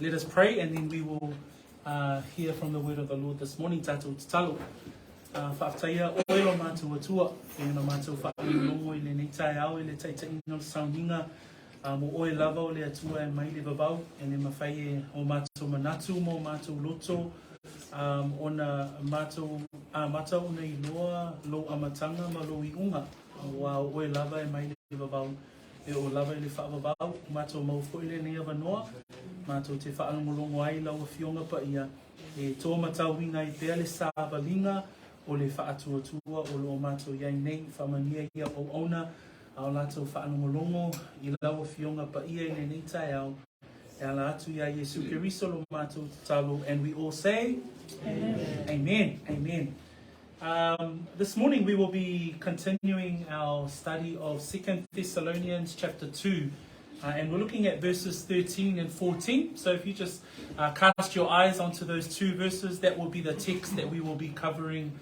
Let us pray and then we will uh, hear from the word of the Lord this morning. Tātou tatalo. Uh, Whaaftaia oe lo mātou atua, e ona mātou whaalongo i lenei taeao i le taitaiina o le sauniga, uh, mo oe lava o le atua e mai le vavau, e le mawhai e o mātou manatu mo mātou loto, um, ona mātou amata ona iloa lou amatanga ma lou iunga, ua o oe lava e mai le vavau E oo lava i le faavavau, matou mau foi lenei avanoa, matou te faalogologo ai i lau Afioga Paia e tōmatauina ai pea le savaliga o le faatuatua o lo o matou i ai nei. Faamanuia i au auauna a o latou faalogologo i lau Afioga Paia i lenei taeao e ala atu iā Iesu Keriso lo matou tatalo and we all say Amen. Amen. Amen. Um, this morning we will be continuing our study of 2 Thessalonians chapter 2. Uh, and we're looking at verses 13 and 14. So if you just uh, cast your eyes onto those two verses, that will be the text that we will be covering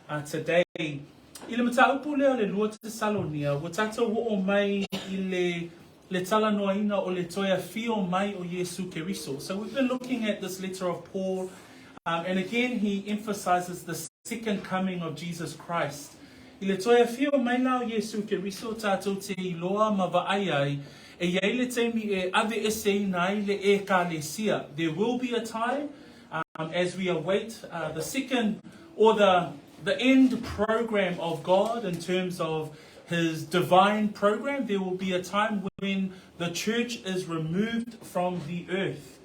uh, today. I le mataupu lea o le lua Tesalonia, ua tātou oo mai i le, le talanoaina o le toe afio mai o Iesu Keriso. So we've been looking at this letter of Paul, um, and again he emphasizes the second coming of Jesus Christ. I le toe afio mai la o Iesu Keriso tātou te iloa ma vaai ai, e iai le taimi e aveeseina ai le Ekalesia. There will be a time um, as we await uh, the second or the, the end program of God in terms of his divine program, there will be a time when the church is removed from the earth.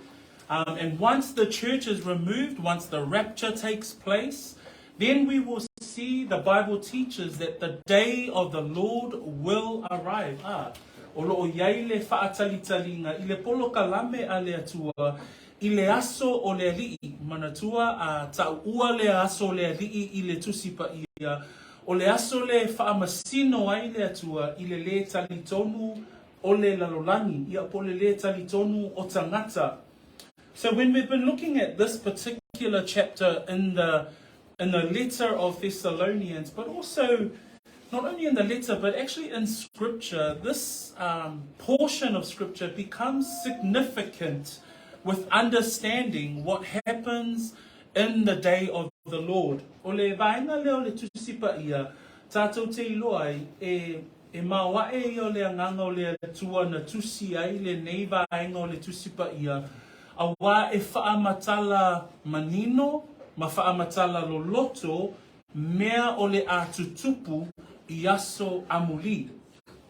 Um, and once the church is removed, once the rapture takes place, then we will see the Bible teaches that the day of the Lord will arrive. Ah, o loo iai le whaatalitaliga i le polokalame a le Atua i le aso o le Alii, manatua a taua lea aso o le Alii i le Tusi Paia, o le aso le faamasino ai le Atua i le lē talitonu o le lalolagi, ia po o le lē talitonu o tagata. So when we've been looking at this particular chapter in the in the letter of Thessalonians, but also not only in the letter, but actually in Scripture, this um, portion of Scripture becomes significant with understanding what happens in the day of the Lord. O le vaega lea o le Tusi Paia, tātou te iloa ai, e, e maoae ia o le agaga o le Atua na tusi ai lenei vaega o le Tusi Paia, auā e faamatala manino ma faamatala loloto mea o le a tutupu i aso amuli.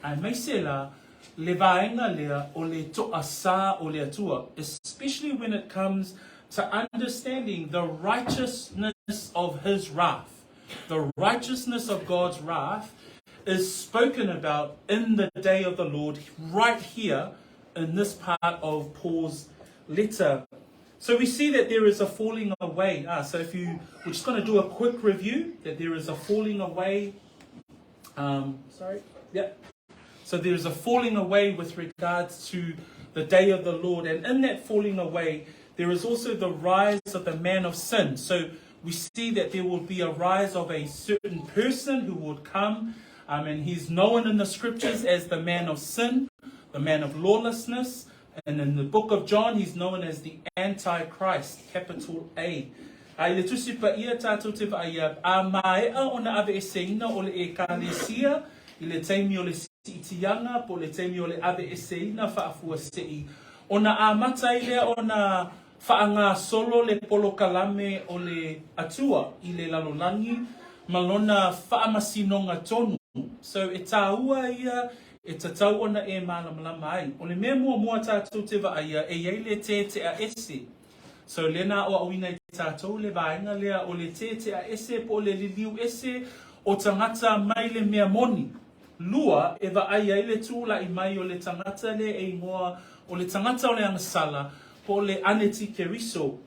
Aemaise la le vaega lea o le toasā o le Atua, especially when it comes to understanding the righteousness of His wrath. The righteousness of God's wrath is spoken about in the day of the Lord right here in this part of Paul's letter. So we see that there is a falling away. Ah, so if you, we're just going to do a quick review that there is a falling away. Um, sorry. Yeah. So there is a falling away with regards to the day of the Lord. And in that falling away, there is also the rise of the man of sin. So we see that there will be a rise of a certain person who would come, um, and he's known in the scriptures as the man of sin, the man of lawlessness. And in the book of John, he's known as the Antichrist, capital A. A i le Tusi Paia tātou te vaaia, a maea ona aveeseina o le Ekalesia i le taimi o le siitiaga po o le taimi o le aveeseina faafuasei, ona amata ai lea ona faagasolo le polokalame o le Atua i le lalolagi ma lona faamasinoga tonu. So e tāua ia e tatau ona e mālamalama ai. O le mea muamua tātou te vaaia e iai le tētea ese. So lena aoaoina i tātou le vaega lea o le tētea ese po o le liliu ese o tagata mai le mea moni. Lua, e vaai ai le tūlaʻi mai o le tagata le e igoa o le tagata o le agasala po o le Aneti-Keriso.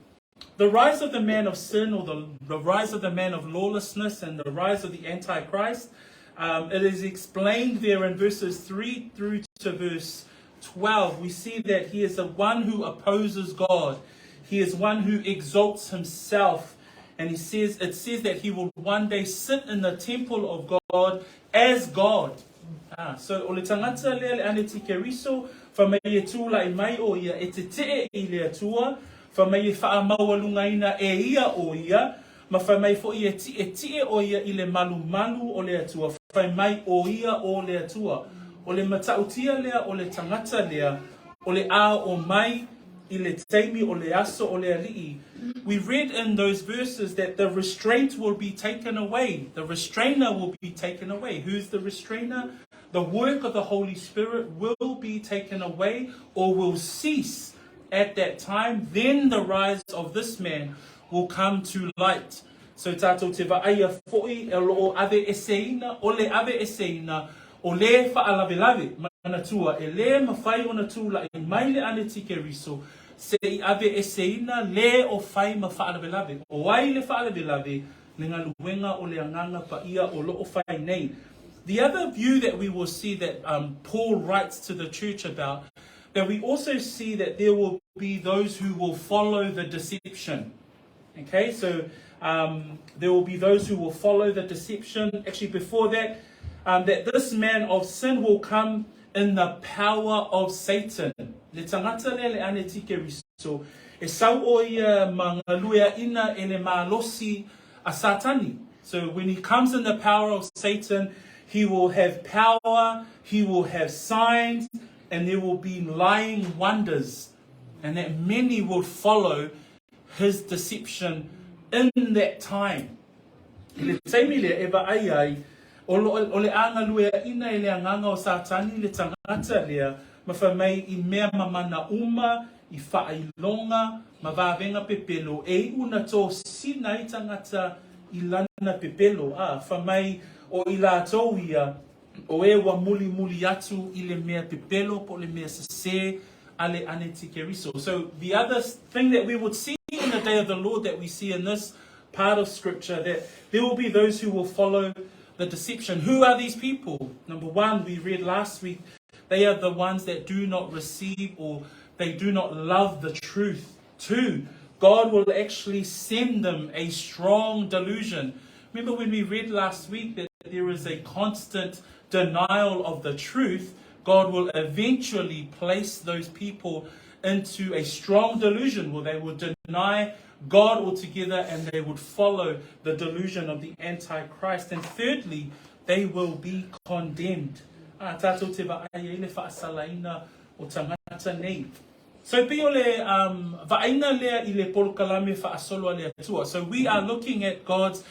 The rise of the man of sin or the, the rise of the man of lawlessness and the rise of the Antichrist, um, it is explained there in verses 3 through to verse 12. We see that he is the one who opposes God. He is one who exalts himself. And he says, it says that he will one day sit in the temple of God as God. Ah, so o le tagata lea le Aneti Keriso, Fai mai e tulai mai ʻo ia e teteʻe i le Atua, fai mai e faamaualugaina e ia ʻo ia, ma fai mai foʻi e tiʻetiʻe ʻo ia i le malumalu o le Atua, fai mai ʻo ia ʻo le Atua. ʻO le matautia lea o le tagata lea, o le a oo mai i le taimi o le aso o le Aliʻi. We read in those verses that the restraint will be taken away, the restrainer will be taken away. Who's the restrainer? The work of the Holy Spirit will be taken away or will cease at that time. Then the rise of this man will come to light. So tātou te vaaia foʻi e loo aveeseina, o le aveeseina, o le faalavelave, manatua, e lē mafai ona tulaʻi mai le Anetikeriso se i aveeseina lē o fai ma faalavelave. O ai le faalavelave? Le galuega o le Agaga Paia o loo fai nei. The other view that we will see that um, Paul writes to the church about, that we also see that there will be those who will follow the deception. Okay, so um, there will be those who will follow the deception. Actually, before that, um, that this man of sin will come in the power of Satan. Le tagata lea le Anetike-riso, e sau ʻo ia ma galueaʻina e le malosi a Satani. So when he comes in the power of Satan, he will have power, he will have signs, and there will be lying wonders, and that many will follow his deception in that time. I le taimi lea e vaai ai, o, lo, o le a galueaʻina e le agaga o Satani le tagata lea, ma fai mai i mea mamana uma, i faailoga, ma vavega pepelo, e iʻu na tosina ai tagata i lana pepelo, a fai mai o i latou ia, o e ua mulimuli atu i le mea pepelo po o le mea sesē a le Anetikeriso. So the other thing that we would see in the day of the Lord that we see in this part of scripture that there will be those who will follow the deception. Who are these people? Number one, we read last week, they are the ones that do not receive or they do not love the truth. Two, God will actually send them a strong delusion. Remember when we read last week that there is a constant denial of the truth, God will eventually place those people into a strong delusion where they will deny God altogether and they would follow the delusion of the Antichrist. And thirdly, they will be condemned. Ah, tātou te vaai ai le faasalaina o tagata nei. So pei o le um, vaaiga lea i le polokalame faasolo a le Atua. So we are looking at God's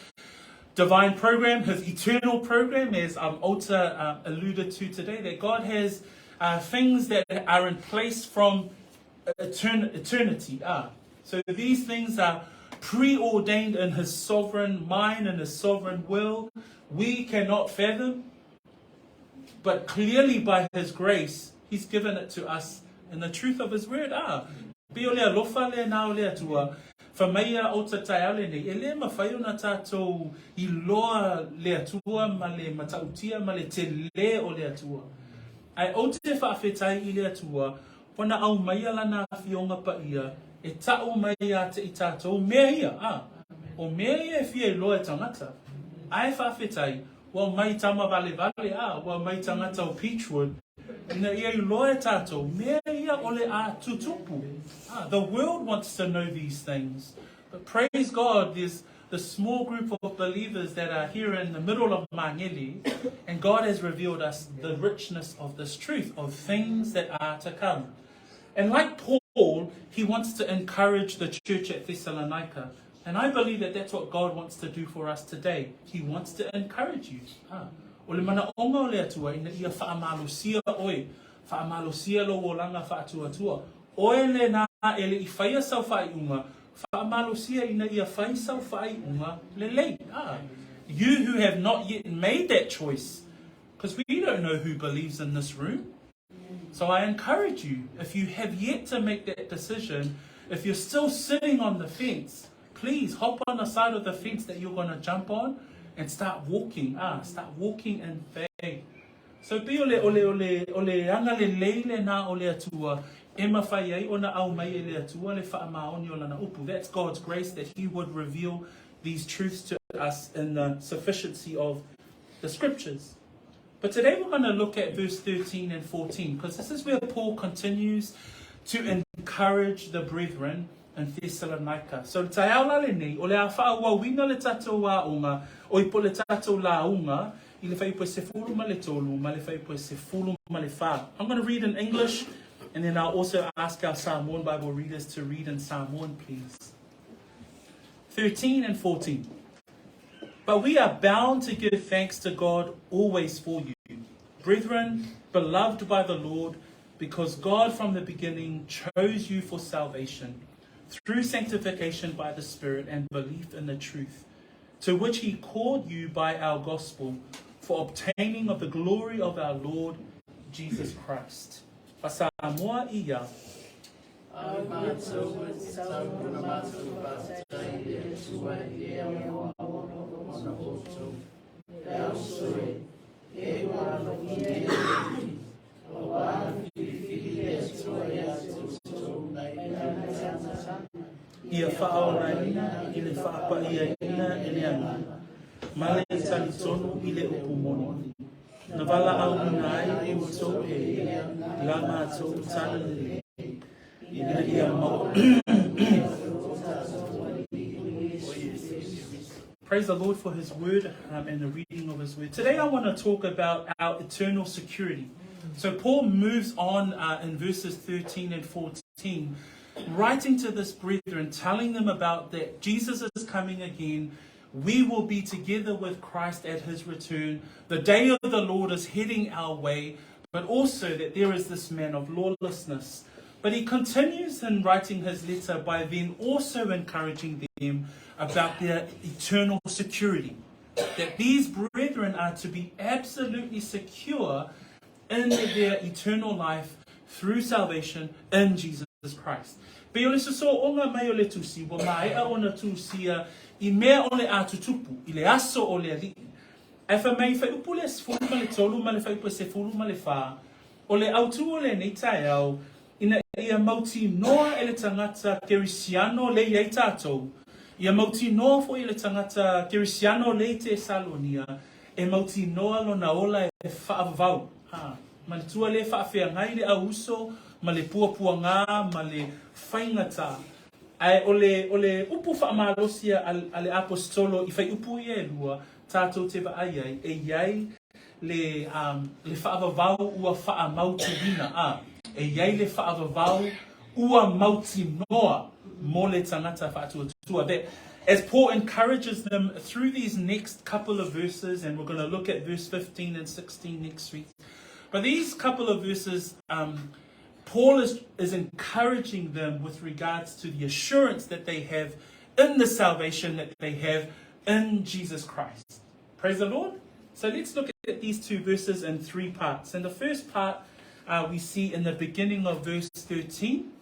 divine program, his eternal program, as um, Alta uh, alluded to today, that God has uh, things that are in place from etern eternity. Ah. So these things are preordained in his sovereign mind and his sovereign will. We cannot fathom, but clearly by his grace, he's given it to us in the truth of his word. Ah, pei o le alofa lena o le Atua, fai mai ia o ta taeao lenei, e lē mafai ona tātou iloa le Atua ma le matautia ma le telē o le Atua. Ae ou te faafetai i le Atua, ua na aumaia Lana Afioga Paia e taʻu mai ia te i tātou mea ia, ā, o mea ia e fia iloa e tagata. Ae faafetai, ua aumai tama valevale, ā, ua aumai tagata o Peachwood, ina ia iloa e tātou, mea ia o le a tutupu. Ā, the world wants to know these things, but praise God, there's the small group of believers that are here in the middle of Mangeli, and God has revealed us the richness of this truth, of things that are to come. And like Paul, he wants to encourage the church at Thessalonica. And I believe that that's what God wants to do for us today. He wants to encourage you. Ah. O le manaʻoga o le Atua ina ia faamalosia ʻoe, faamalosia lou olaga faatuatua. ʻOe lena e le i faia sau faaiuga, faamalosia ina ia fai sau faaiuga lelei. Ah. You who have not yet made that choice, because we don't know who believes in this room. So I encourage you, if you have yet to make that decision, if you're still sitting on the fence, please hop on the side of the fence that you're going to jump on and start walking. Ah, start walking in faith. So pei o le, o le, o le, o le agalelei lena o le Atua e mafai ai ona aumai e le Atua le faamaoni o Lana upu. That's God's grace that He would reveal these truths to us in the sufficiency of the scriptures. But today we're going to look at verse 13 and 14 because this is where Paul continues to encourage the brethren in Thessalonica. So le taeao la lenei, o le a faaauauina le tatou aoga, oi po o le tatou lauga i le fuaiupu e 13 ma le fuaiupu e 14. I'm going to read in English and then I'll also ask our Samoan Bible readers to read in Samoan, please. 13 and 14. But we are bound to give thanks to God always for you, brethren, beloved by the Lord, because God from the beginning chose you for salvation through sanctification by the Spirit and belief in the truth, to which he called you by our gospel for obtaining of the glory of our Lord Jesus Christ. Fasamoa ia. A mātou e te tau ona mātou whātai i le Atua i e aroha ona outou. E auso e, e ua alogia e le Alii, auā na filifili le Atua ia te outou mai le amataga, Ia faaolaina i le faapaiaina e le Agaga, ma le talitonu i le upu moni, na valaauina ai outou e ia la matou talalelei, ina ia mau. Praise the Lord for His word and the reading of His word. Today I want to talk about our eternal security. So Paul moves on in verses 13 and 14, writing to this brethren, telling them about that Jesus is coming again. We will be together with Christ at his return. The day of the Lord is heading our way, but also that there is this man of lawlessness. But he continues in writing his letter by then also encouraging them about their eternal security. That these brethren are to be absolutely secure in their eternal life through salvation in Jesus Christ. Pei o le sosooga mai o le tusi, ua maea ona tusia i mea o le a tutupu, i le aso o le Alii. Ae fai mai i fuaiupu le 13 ma le fuaiupu 14, o le autū o lenei taeao, ina ia mautinoa e le tagata Kerisiano le i ai tatou, ia mautinoa foi e le tagata Kerisiano le i Tesalonia, e mautinoa lona ola e faavavau. Ha, manatua le faafeagai le auuso ma le puapuagā ma le faigata. Ae o le, o le upu faamalosi a, a le Aposetolo i fuaiupu ia e lua, tatou te vaai ai, e i ai le, um, le faavavau ua faamautuina, a, e i ai le faavavau ua mautinoa mo le tagata faatuatua. That as Paul encourages them through these next couple of verses, and we're going to look at verse 15 and 16 next week, but these couple of verses, um, Paul is, is encouraging them with regards to the assurance that they have in the salvation that they have in Jesus Christ. Praise the Lord. So let's look at these two verses in three parts. And the first part uh, we see in the beginning of verse 13.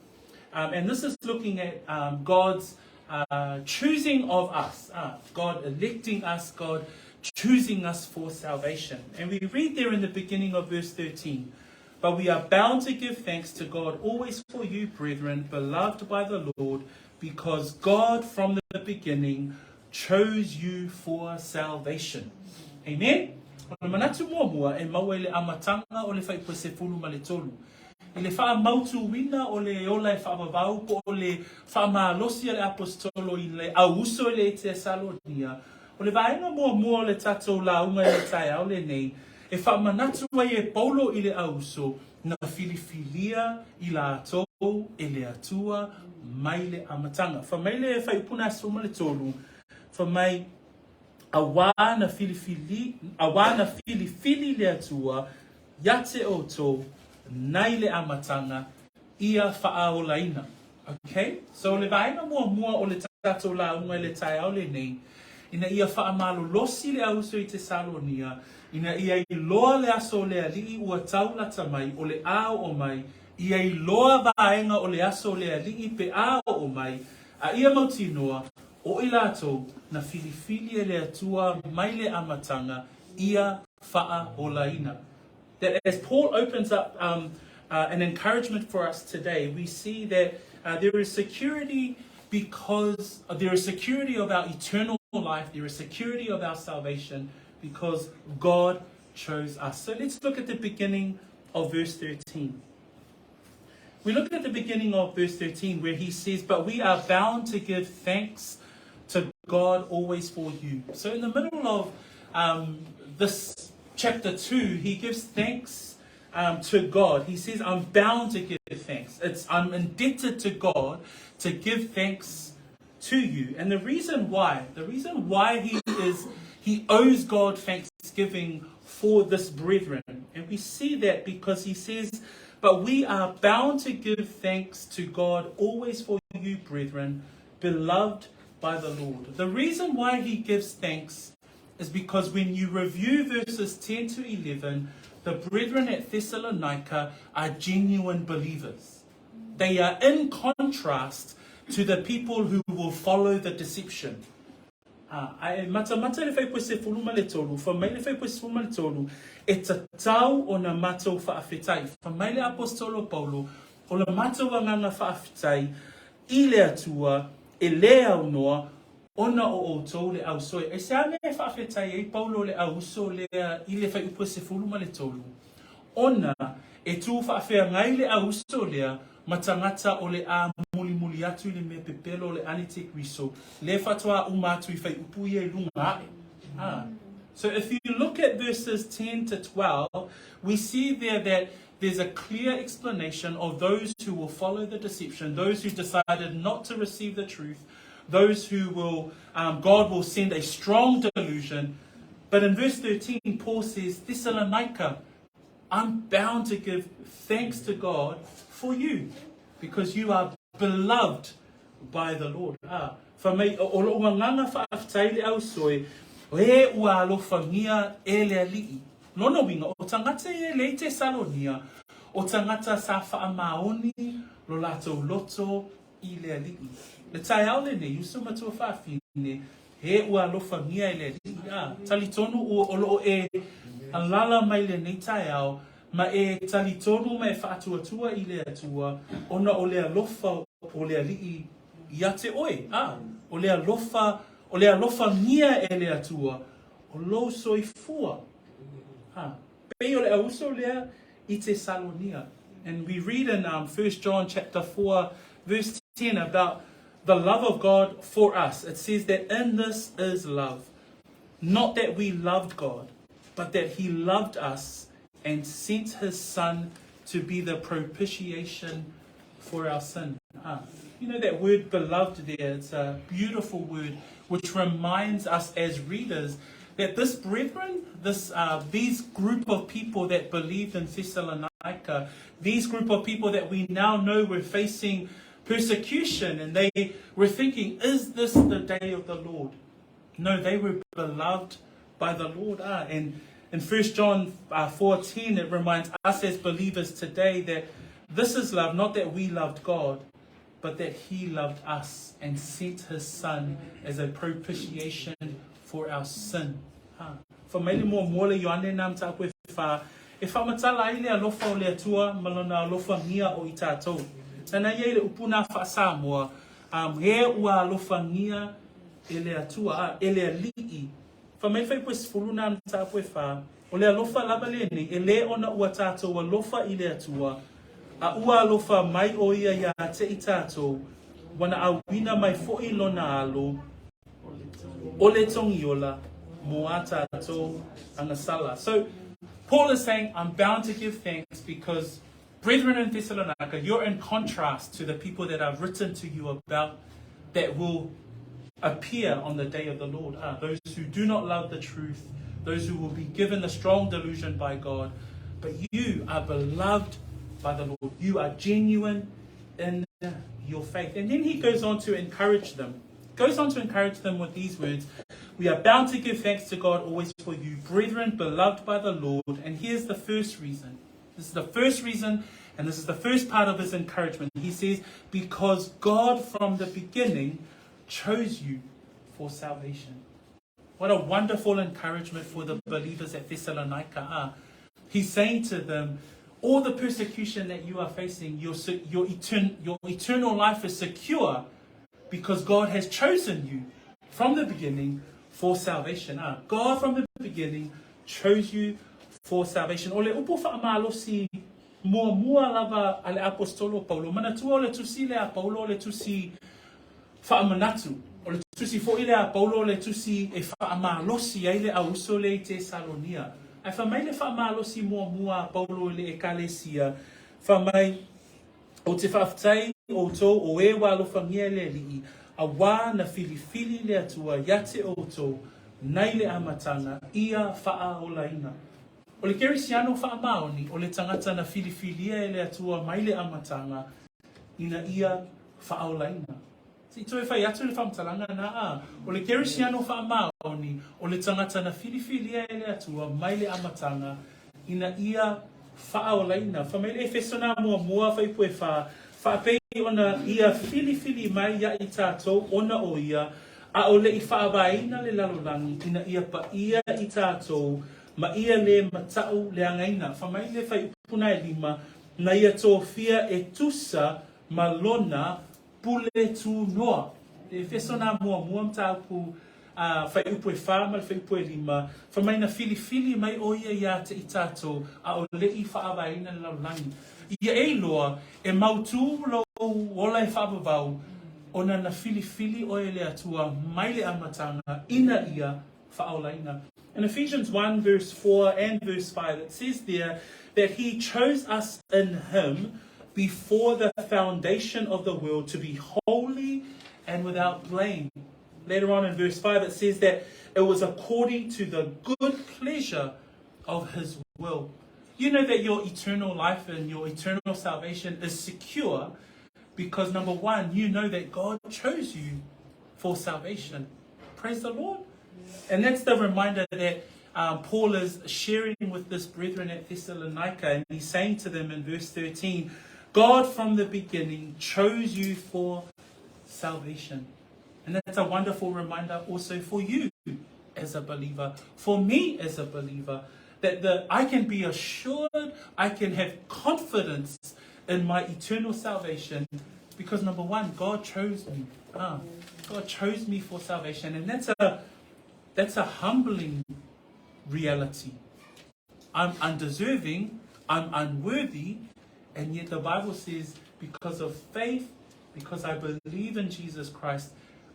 Um, and this is looking at um, God's uh, choosing of us, uh, God electing us, God choosing us for salvation. And we read there in the beginning of verse 13 But we are bound to give thanks to God always for you, brethren, beloved by the Lord, because God from the beginning chose you for salvation. Amen? O le manatu muamua e maua i le amataga o le fuaiupu e 13. I le faamautuina o le ola e faavavau po o le faamalosi a le Aposetolo i le auuso i le Tesalonia, o le vaega muamua o le tatou lauga i le taeao lenei, e faamanatu ai e Paulo i le auuso na filifilia i latou e le Atua mai le amataga. Fai mai le fuaiupu na 13, fai mai, Auā na filifili, auā na filifili le Atua ia te outou nai le amataga ia faaolaina. Okay? So le vaega muamua o le tatou lauga i le taeao lenei, ina ia faamalolosi le auuso i Tesalonia, ina ia iloa le aso o le Alii ua tau lata mai, o le a oo mai, ia iloa vaega o le aso o le Alii pe a oo mai, a ia mautinoa, o i latou na filifili e le Atua mai le amataga ia faaolaina. That as Paul opens up um, uh, an encouragement for us today, we see that uh, there is security because uh, there is security of our eternal life, there is security of our salvation because God chose us. So let's look at the beginning of verse 13. We look at the beginning of verse 13 where he says, But we are bound to give thanks to God always for you. So in the middle of um, this chapter 2, he gives thanks um, to God. He says, I'm bound to give thanks. It's, I'm indebted to God to give thanks to you. And the reason why, the reason why he is, he owes God thanksgiving for this brethren. And we see that because he says, But we are bound to give thanks to God always for you, brethren, beloved by the Lord. The reason why he gives thanks is because when you review verses 10 to 11, the brethren at Thessalonica are genuine believers. They are in contrast to the people who will follow the deception. Ae matamata le whaipu sefulu ma le tolu, fa mai le whaipu sefulu ma le tolu, e tatau ona matou faafetai. Fa mai le Aposetolo Paulo, o le matou agaga faafetai i le Atua e le aunoa ona o outou le ausoe. Aisea mea e faafetai ai Paulo le auuso lea i le fuaiupu e 13? Ona e tū faafeagai le auuso lea ma tagata o le a mulimuli atu i le mea pepelo o le antikriso, le faatoa uma atu i fuaiupu ia i luga ae. Ah. So if you look at verses 10 to 12, we see there that there's a clear explanation of those who will follow the deception, those who decided not to receive the truth, those who will, um, God will send a strong delusion. But in verse 13, Paul says, Thessalonica, I'm bound to give thanks to God for you, because you are beloved by the Lord. Ah, fa mai, o lo'u agaga faafetai le ausoe, e ua alofagia e le Alii. Lona uiga, o tagata ia e lei Tesalonia, o tagata sa faamaoni lo latou loto i le Alii. Le taeao lenei, uso matua faafine, he ua alofagia e le Alii, a, talitonu ua o loo e alala mai lenei taeao, ma e talitonu ma e faatuatua i le Atua, ona o le alofa o le Alii ia te oe, a, o le alofa, o le alofagia e le Atua, o lou soifua. A, pei o le auuso lea i Tesalonia. And we read in um, 1 John chapter 4, verse 10 about the love of God for us. It says that in this is love. Not that we loved God, but that he loved us and sent his son to be the propitiation for our sin. Ah, you know that word beloved there, it's a beautiful word which reminds us as readers that this brethren, this uh, these group of people that believed in Thessalonica, these group of people that we now know were facing persecution and they were thinking, is this the day of the Lord? No, they were beloved by the Lord. Ah, and in 1 John uh, 14, it reminds us as believers today that this is love, not that we loved God, but that he loved us and sent his son as a propitiation for our sin. Ha. Fa mai le muamua le Ioane na mataupu e wha, e whaamatala ai le alofa o le Atua ma lona alofagia o i tatou. Nana ia i le upu na whaasamoa, um, he ua alofagia e le Atua, a, e le Alii. Fa mai fai sefulu na mataupu e wha, o le alofa lava lenei, e le ona ua tatou alofa i le Atua, a ua alofa mai o ia ia te i tatou, ua na auina mai fo'i lona alo, o le togiola, mo a tatou agasala. So, Paul is saying, I'm bound to give thanks because, brethren in Thessalonica, you're in contrast to the people that I've written to you about that will appear on the day of the Lord. Ah, those who do not love the truth, those who will be given the strong delusion by God. But you are beloved by the Lord. You are genuine in your faith. And then he goes on to encourage them. Goes on to encourage them with these words We are bound to give thanks to God always for you, brethren, beloved by the Lord. And here's the first reason. This is the first reason, and this is the first part of his encouragement. He says, Because God from the beginning chose you for salvation. What a wonderful encouragement for the believers at Thessalonica. Ah, he's saying to them, all the persecution that you are facing, your, your, etern- your eternal life is secure because God has chosen you from the beginning for salvation. Ah, God from the beginning chose you For salvation. O le upu faamalosi muamua lava a le Aposetolo o Paulo, manatua o le tusi lea a Paulo o le tusi faamanatu. O le tusi foi lea a Paulo o le tusi e faamalosi ai le auuso lea i Tesalonia. Ae fai mai le faamalosi muamua a Paulo i le Ekalesia, fai mai, Ou te faafetai outou o e ua alofagia e le Alii, auā na filifili le Atua ia te outou nai le amataga ia faaolaina. O le Kerisiano faamaoni, o le tagata na filifilia e le Atua mai le amataga ina ia faaolaina. Se i toe fai atu le faamatalaga na, a o le Kerisiano faamaoni, o le tagata na filifilia e le Atua mai le amataga ina ia faaolaina. Fai mai le Efeso na muamua fuaiupu e fa, faapei ona ia filifili mai ia i tatou ona o ia, a o le i faavaeina le lalolagi ina ia paia i tatou ma ia le matau leagaina. Fai mai le fuaiupu na e lima, na ia tofia e tusa ma lona pule tunoa. Le Efeso na muamua mataupu a fuaiupu e fa ma le fuaiupu e lima, fai mai na filifili mai ʻo ia iā te i tātou a o le i faavaeina le lalolagi. Ia e iloa, e mautū lou ola e faavavau ona na filifili ʻoe e le Atua mai le amataga ina ia faaolaina. In Ephesians 1 verse 4 and verse 5 it says there that he chose us in him before the foundation of the world to be holy and without blame. Later on in verse 5 it says that it was according to the good pleasure of his will. You know that your eternal life and your eternal salvation is secure because number one, you know that God chose you for salvation. Praise the Lord. And that's the reminder that Paul is sharing with this brethren at Thessalonica. And he's saying to them in verse 13, God from the beginning chose you for salvation. And that's a wonderful reminder also for you as a believer, for me as a believer, that the, I can be assured, I can have confidence in my eternal salvation because number one, God chose me. Ah, God chose me for salvation. And that's a, that's a humbling reality. I'm undeserving, I'm unworthy, and yet the Bible says because of faith, because I believe in Jesus Christ,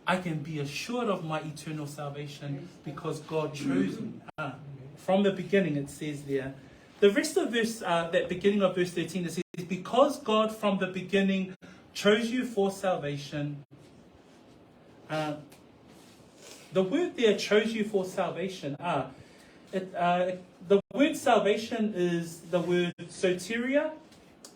I can be assured of my eternal salvation because God chose me. Ah, from the beginning, it says there. The rest of verse, that beginning of verse 13, it says, Because God from the beginning chose you for salvation. The word there, chose you for salvation, it, the word salvation is the word soteria,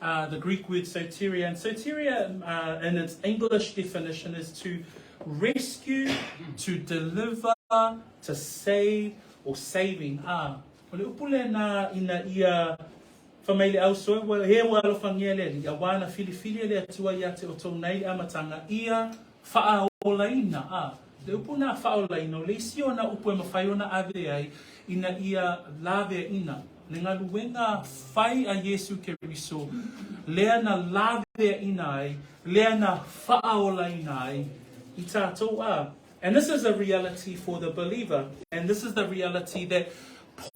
the Greek word soteria. And soteria, in its English definition, is to rescue, to deliver, to save, or saving. Ah, o le upu lena ina ia Fai mai le ausoe, ua he ua alofagia le Alii, auā na filifili e le Atua ia te outou nei le amataga ia faaolaina. A, le upu na faaolaina, o le isi ona upu e mafai ona ave ai ina ia laveaina le galuega fai a Iesu Keriso, lea na laveaina ai, lea na faaolaina ai i tatou. A, And this is a reality for the believer. And this is the reality that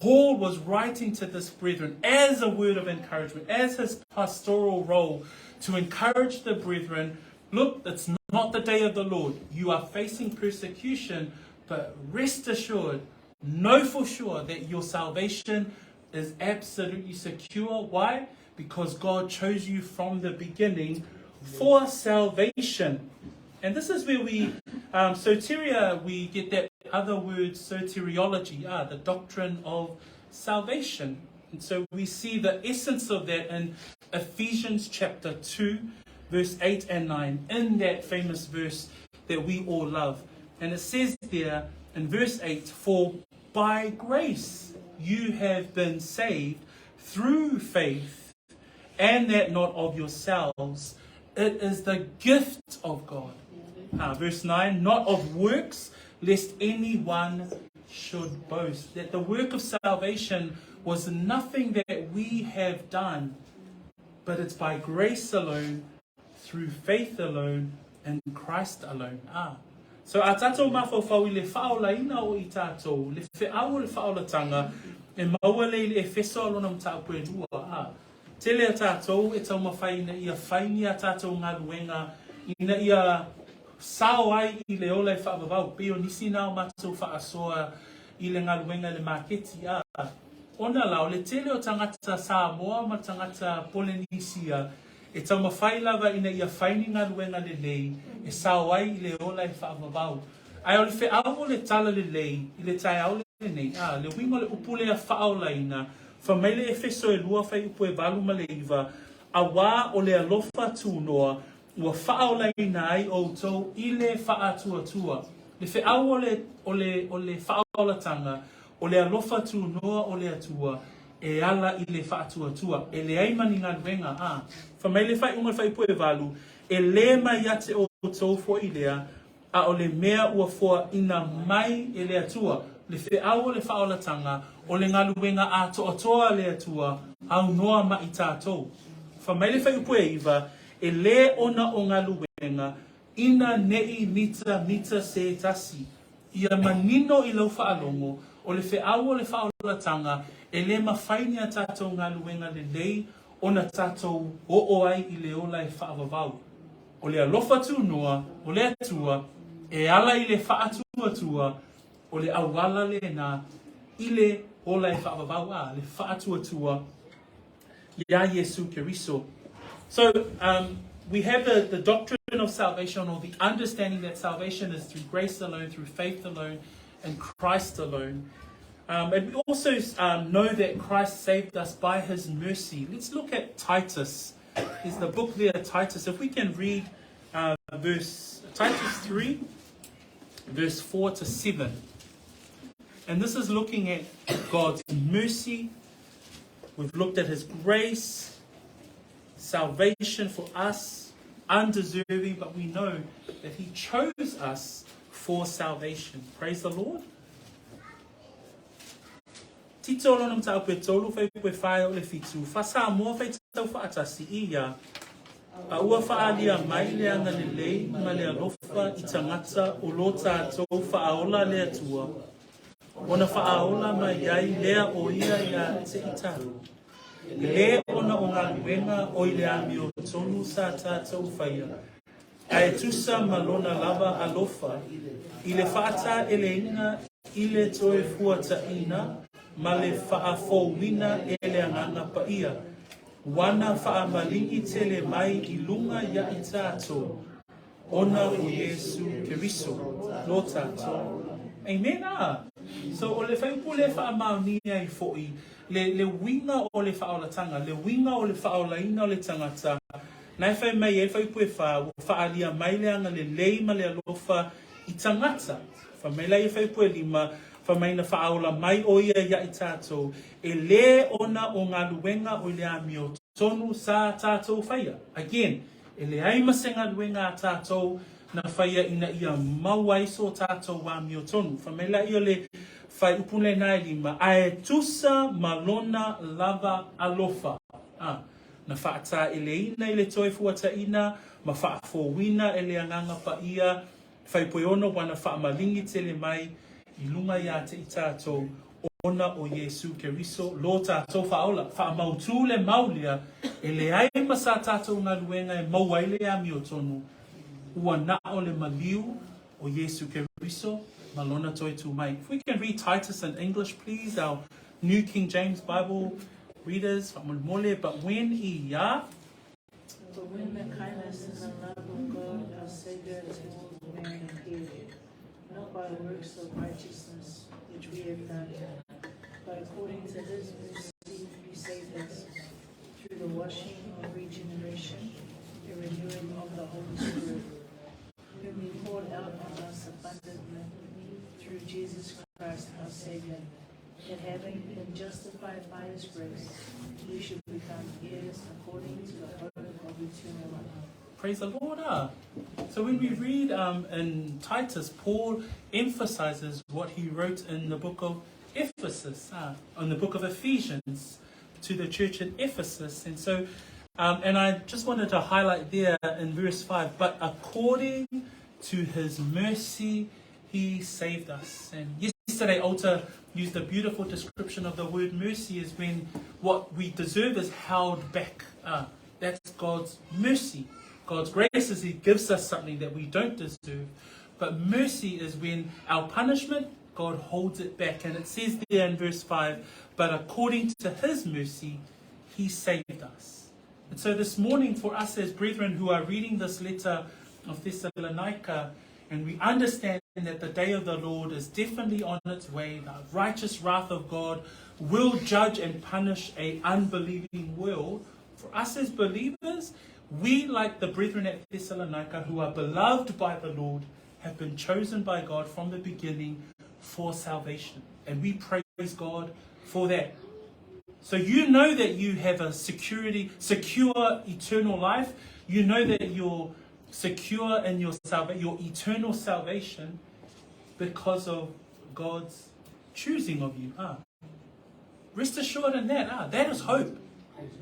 Paul was writing to this brethren as a word of encouragement, as his pastoral role to encourage the brethren. Look, it's not the day of the Lord. You are facing persecution, but rest assured, know for sure that your salvation is absolutely secure. Why? Because God chose you from the beginning for salvation. And this is where we, soteria, we get that other word, soteriology, the doctrine of salvation. And so we see the essence of that in Ephesians chapter 2, verse 8 and 9, in that famous verse that we all love. And it says there in verse 8, For by grace you have been saved through faith, and that not of yourselves. It is the gift of God. Verse 9, not of works, lest anyone should boast. That the work of salvation was nothing that we have done, but it's by grace alone, through faith alone, in Christ alone. Ah. So a tātou mafaufau i le faaolaina o i tātou, le feau o le faaolatanga, E maua lea i le Efeso a lona mataupu e lua, a. Tele a tatou e taumafai ina ia fai ni a tatou galuega ina ia sao ai i le ola e faavavau, pei o nisi na o matou faasoa i le galuega i le maketi, a. Ona la, o le tele o tagata Samoa ma tagata Polenisia e taumafai lava ina ia fai ni galuega lelei e sao ai i le ola e faavavau. Ae o le feau o le tala lelei i le taeao lenei, a, le uiga o le upu lea faaolaina, fai mai le Efeso e 2 fuaiupu e 8 ma le 9, Auā o le alofa tunoa ua faaolaina ai outou i le faatuatua. Le feau o le, o le, o le faaolatanga, o le alofa tunoa o le Atua e ala i le faatuatua, e leai ma ni galuega, a. Fai mai le faaiuga o le fuaiupu e 8, E lē mai ia te outou foi lea, a o le mea ua foaina mai e le Atua, le feau o le faaolatanga, o le galuega atoatoa a le Atua, aunoa ma i tatou. Fai mai le fuaiupu e 9, E lē ona o galuega, ina neʻi mitamita se tasi. Ia manino i lau faalogo, o le feau o le faaolatanga, e lē mafai ni a tatou galuega lelei ona tatou oo ai i le ola e faavavau. O le alofa tunoa o le Atua e ala i le faatuatua, o le auala lena i le ola e faavavau, a, le faatuatua iā Iesu Keriso. So, we have the, the doctrine of salvation or the understanding that salvation is through grace alone, through faith alone, and Christ alone. And we also know that Christ saved us by his mercy. Let's look at Titus. Is the book there, Titus? If we can read verse Titus 3, verse 4 to 7. And this is looking at God's mercy. We've looked at his grace, salvation for us, undeserving, but we know that he chose us for salvation. Praise the Lord. Tito lona mataupu e tolu fuaiupu e fā e oo i le fitu, fa Samoa faitau faatasi i ia, a ua faaalia mai le agalelei ma le alofa i tagata o lo tatou Faaola le Atua, ona faaola mai ai lea o ia iā te i tatou. E lē ona o galuega o i le amiotonu sa tatou faia, Ae tusa ma lona lava alofa i le faataeleina i le toe fuataina ma le faafouina e le Agaga Paia, wana faamaligi tele mai i luga ia i tatou, ona o Iesu Keriso, lo tatou. Amen. A. So, o le fuaiupu lea e faamaonia ai foi le, le uiga o le faaolatanga, le uiga o le faaolaina o le tagata, Na e fai mai ai le fuaiupu e fā, ua faaalia mai le agalelei ma le alofa i tagata. Fai mai la ia fuaiupu e lima, fai mai na faaola mai ʻo ia iā i tatou, e lē ona o galuega o i le amiotonu sa tatou faia. Again, e leai ma se galuega a tatou na faia ina ia mau ai so tatou amiotonu. Fai mai la ia o le fuaiupu lena e lima, ae tusa ma lona lava alofa. Ah. Na faataeleina i le toe fuataina ma faafouina e le Agaga Paia Faipoeono wana faamaligi tele mai i luga iā te i tatou ona o Iesu Keriso lo tatou Faaola. Faamautū le mau lea, e leai ma sa tatou galuega e maua ai le amiotonu, ua na o le maliu o Iesu Keriso ma lona toe tū mai. If we can read Titus in English please, our New King James Bible readers, faamolemole, but when i ia. But when the kindness and the love of God our Saviour towards man appeared, not by works of righteousness which we have done, but according to his mercy he saved us, through the washing of regeneration and renewing of the Holy Spirit, whom he poured out on us abundantly through Jesus Christ our Saviour, that having been justified by his grace, we should become heirs according to the hope of eternal life. Praise the Lord. Ah. So when we read in Titus, Paul emphasizes what he wrote in the book of Ephesus, in the book of Ephesians to the church in Ephesus. And so, and I just wanted to highlight there in verse 5, but according to his mercy, he saved us. And yes, Yesterday, Alta used a beautiful description of the word mercy is when what we deserve is held back. That's God's mercy. God's grace is He gives us something that we don't deserve. But mercy is when our punishment, God holds it back. And it says there in verse 5, but according to His mercy, He saved us. And so this morning, for us as brethren who are reading this letter of Thessalonica, and we understand that the day of the Lord is definitely on its way, the righteous wrath of God will judge and punish a unbelieving world. For us as believers, we, like the brethren at Thessalonica who are beloved by the Lord, have been chosen by God from the beginning for salvation. And we praise God for that. So you know that you have a security, secure eternal life. You know that you're secure in your salva- your eternal salvation because of God's choosing of you. Ah. Rest assured in that. Ah, that is hope.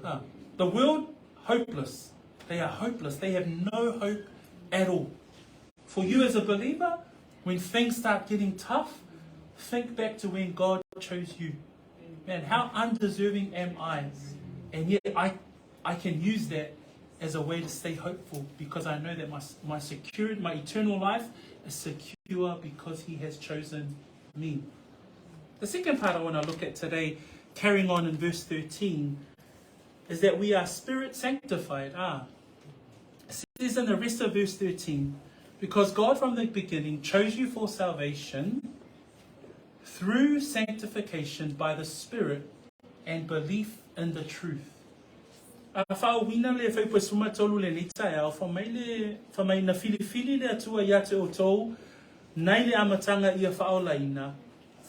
Ah. The world, hopeless. They are hopeless. They have no hope at all. For you as a believer, when things start getting tough, think back to when God chose you. Man, how undeserving am I? And yet I, I can use that as a way to stay hopeful because I know that my, my security, my eternal life is secure because He has chosen me. The second part I want to look at today, carrying on in verse 13, is that we are spirit sanctified. Ah, it says in the rest of verse 13, because God from the beginning chose you for salvation through sanctification by the Spirit and belief in the truth. A whaauina le whaipo suma tolu le nei taeao, wha mai le, wha mai na filifili le atua ia te o tou, nai le amatanga ia whaolaina,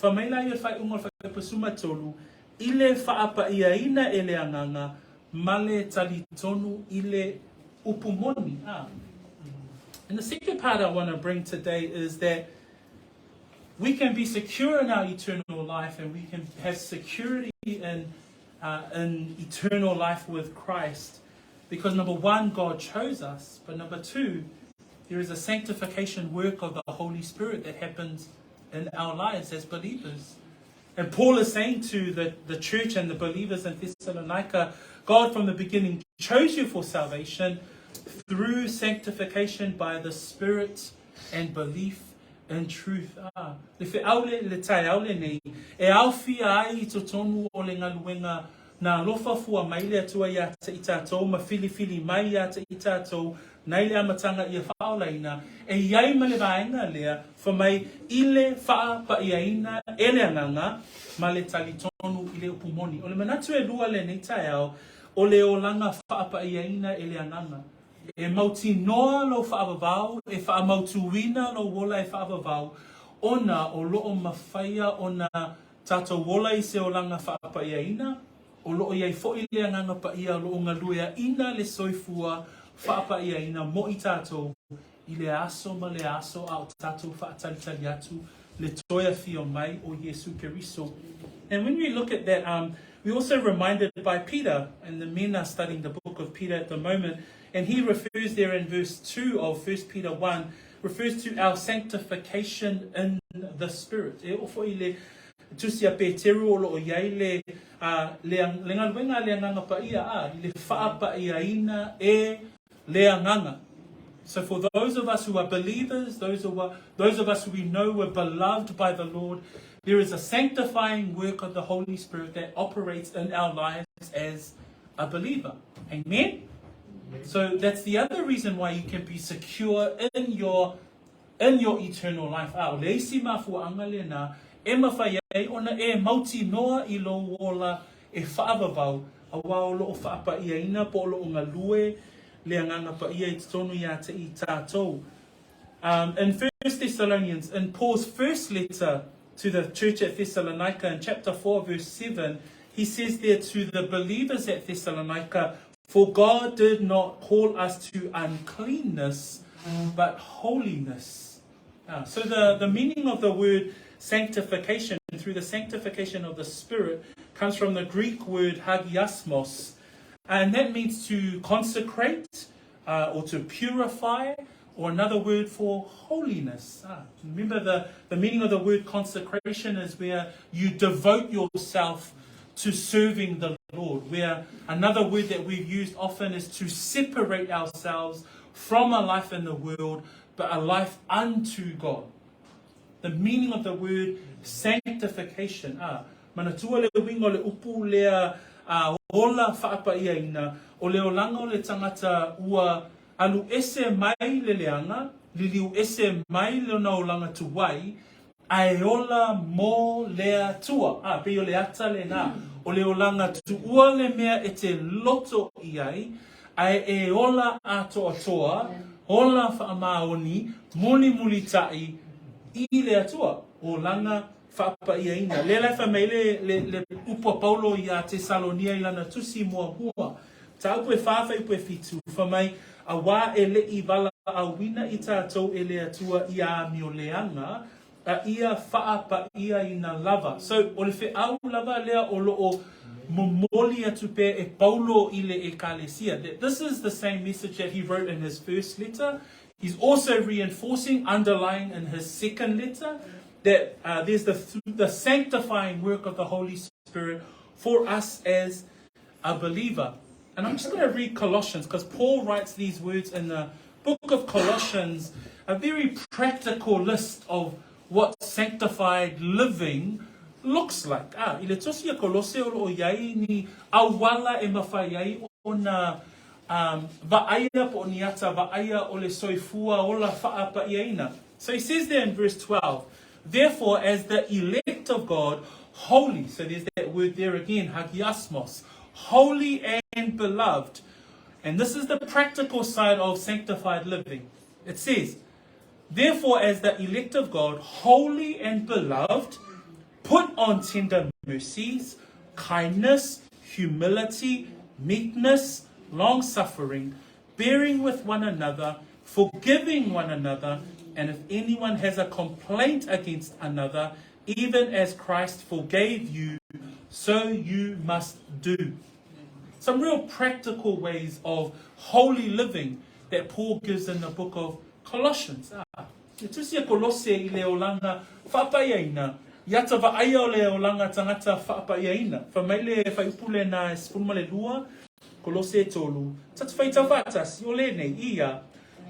wha mai la ia whai unga whaipo suma tolu, i le whaapaiaina e le anganga, ma le talitonu i le upu moni. Ah. And the second part I want to bring today is that we can be secure in our eternal life and we can have security in, in eternal life with Christ because number one, God chose us, but number two, there is a sanctification work of the Holy Spirit that happens in our lives as believers. And Paul is saying to the, the church and the believers in Thessalonica, God from the beginning chose you for salvation through sanctification by the Spirit and belief in truth. Ah, le feau le, le taeao lenei, e aofia ai i totonu o le galuega na alofa fua mai le Atua iā te i tātou ma filifili mai iā te i tātou nai le amataga ia faaolaina, e i ai ma le vaega lea fa mai i le faapaiaina e le Agaga ma le talitonu i le upu moni. O le manatu e lua lenei taeao, o le olaga faapaiaina e le Agaga. E mautinoa lou faavavau, e faamautuina lou ola e faavavau, ona o loo mafaia ona tatou ola i se olaga faapaiaina, o loo i ai foi le Agaga Paia o loo galueaina le soifua faapaiaina mo i tatou i le aso ma le aso a o tatou faatalitali atu le toe afio mai o Iesu Keriso. And when we look at that, we also reminded by Peter, and the men are studying the book of Peter at the moment, and he refers there in verse 2 of 1 Peter 1, refers to our sanctification in the Spirit. E oo foi le tusi a Peteru o loo i ai le, le, le galuega a le Agaga Paia, a, i le faapaiaina e le Agaga. So for those of us who are believers, those of, those of us who we know were beloved by the Lord, there is a sanctifying work of the Holy Spirit that operates in our lives as a believer. Amen? So that's the other reason why you can be secure in your eternal life. A o le isi mafuaaga lena e mafai ai ona e mautinoa i lou ola e faavavau, auā o loo faapaiaina po o loo galue le Agaga Paia i totonu iā te i tātou. In 1 Thessalonians, in Paul's first letter to the church at Thessalonica, in chapter 4, verse 7, he says there to the believers at Thessalonica, For God did not call us to uncleanness, but holiness. So the, the meaning of the word sanctification, through the sanctification of the Spirit, comes from the Greek word hagiasmos. And that means to consecrate, or to purify, Or another word for holiness. Ah, remember the, the meaning of the word consecration is where you devote yourself to serving the Lord. Where another word that we've used often is to separate ourselves from a life in the world, but a life unto God. The meaning of the word sanctification. Ah, manatua le uiga o le upu lea a ola faapaiaina, o le olaga o le tagata ua alu ese mai le leaga, liliu ese mai lona olaga tuai, ae ola mo le Atua. Ah, pei o le ata lena, o le olaga tuua le mea e te loto i ai, ae e ola atoatoa, ola faamaoni, mulimulitaʻi i le Atua, olaga faapaiaina. Lea la e fai mai le, le, le upu a Paulo iā Tesalonia i lana tusi muamua, Mataupu e whā fuaiupu e fitu, fai mai, Auā e leʻi valaauina i tatou e le Atua i amioleaga, a ia faapaiaina lava. So, o le feau lava lea o loo momoli atu pea e Paulo i le Ekalesia, that this is the same message that he wrote in his first letter. He's also reinforcing, underlying in his second letter, that uh, there's the, the sanctifying work of the Holy Spirit for us as a believer. And I'm just going to read Colossians because Paul writes these words in the book of Colossians, a very practical list of what sanctified living looks like. Ah, i le tusi a Kolose o loo iai ni auala e mafai ai ona um, vaaia po o ni ata vaaia o le soifua ola faapaiaina. So he says there in verse 12, Therefore, as the elect of God, holy, so there's that word there again, hagiasmos, holy and beloved. And this is the practical side of sanctified living. It says, Therefore, as the elect of God, holy and beloved, put on tender mercies, kindness, humility, meekness, long suffering, bearing with one another, forgiving one another, and if anyone has a complaint against another, even as Christ forgave you, so you must do. Some real practical ways of holy living that Paul gives in the book of Colossians. Ah, e tusi a Kolose i le olaga faapaiaina, i ata vaaia o le olaga tagata faapaiaina. Fai mai le fuaiupu lena e 12, Kolose e tolu, tatou faitau faatasi, o lenei, ia,